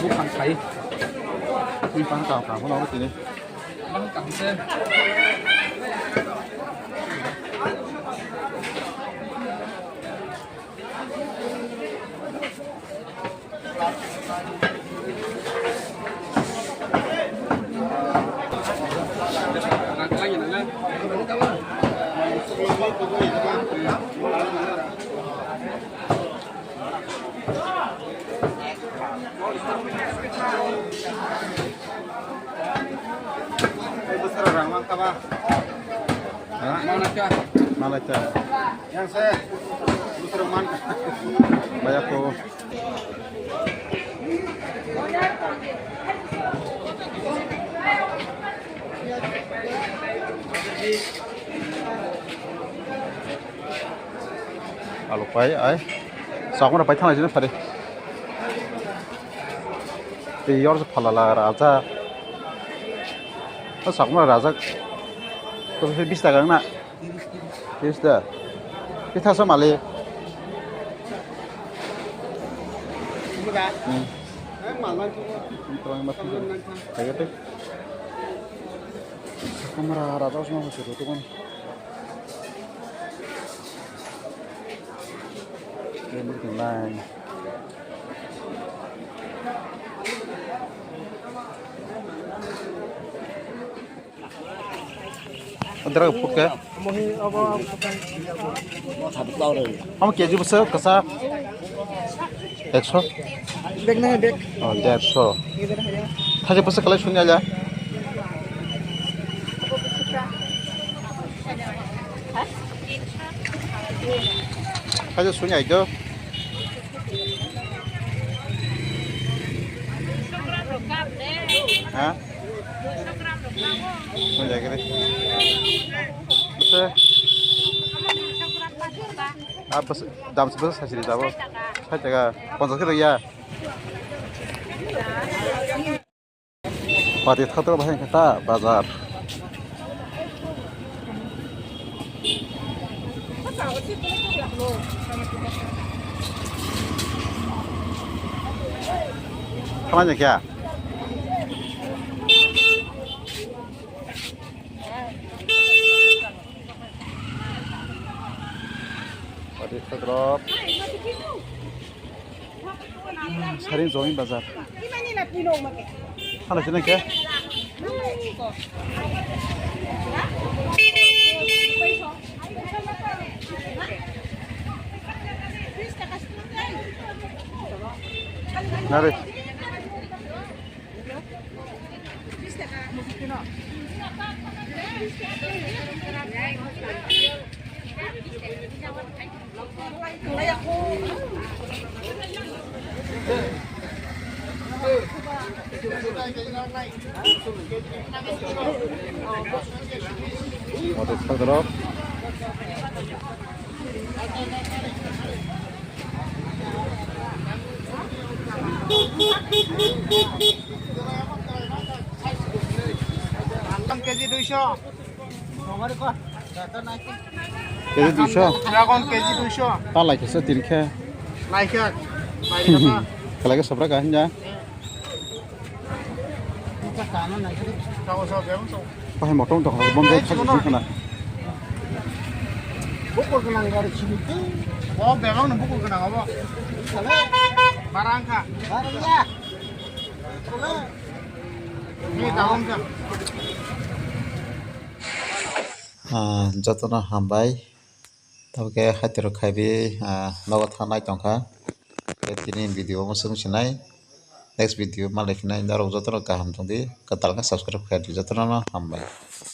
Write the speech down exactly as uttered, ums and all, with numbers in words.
Buphang khai. Buphang kaham kaham phano tini. Malacha. Malacha. Yang saya busur man. Bayar ko. Alo pai ai. Sakmara pai thang jini phari. Tei yor phalala raja. O sakmara raja. Ko bis taka na. Bis da. Pitha so mali. Hmm. Tawang mas. Kaya te. Kamera rada usma ko chutu tukun. Ini line. Antara put ke? Amo K G bwswk kwchak? Ekso? Bag na bag. Oh, dersho. Thaise bwswk kwlai suni alia? Thaise suni aito. Ha? Suni aito. Bwswk? Ah, bwswk, dam se bwswk sachiri jabo. Sait taka. Ponchas khe rwya. Pati thatro bahai khe ta bazar. Thamani kya? Pati thatro. Sari join bazar. Hala sini ke? Nari. Motor sagrok. K G duisho. K G duisho. Dragon K G duisho. Ta lai khe se tin khe. Lai khe. Lai khe ta. Kala khe sobra ka hinja. Bahai motong tong bom jai khaju khana. Bukur gwnang gari chini. O bebang no bukur gwnang abo. Barang kha. Barang ya. Ni dalam kha. Ah, jotono hambai. Tabuk khe haithoro khaiwi, ah, nogo thangnai tongkha. Khe tini video omo swng sinai. Next video malai phinai. Norok jotono kaham tongdi. Kwtal khe subscribe khaidi. Jotono hambai.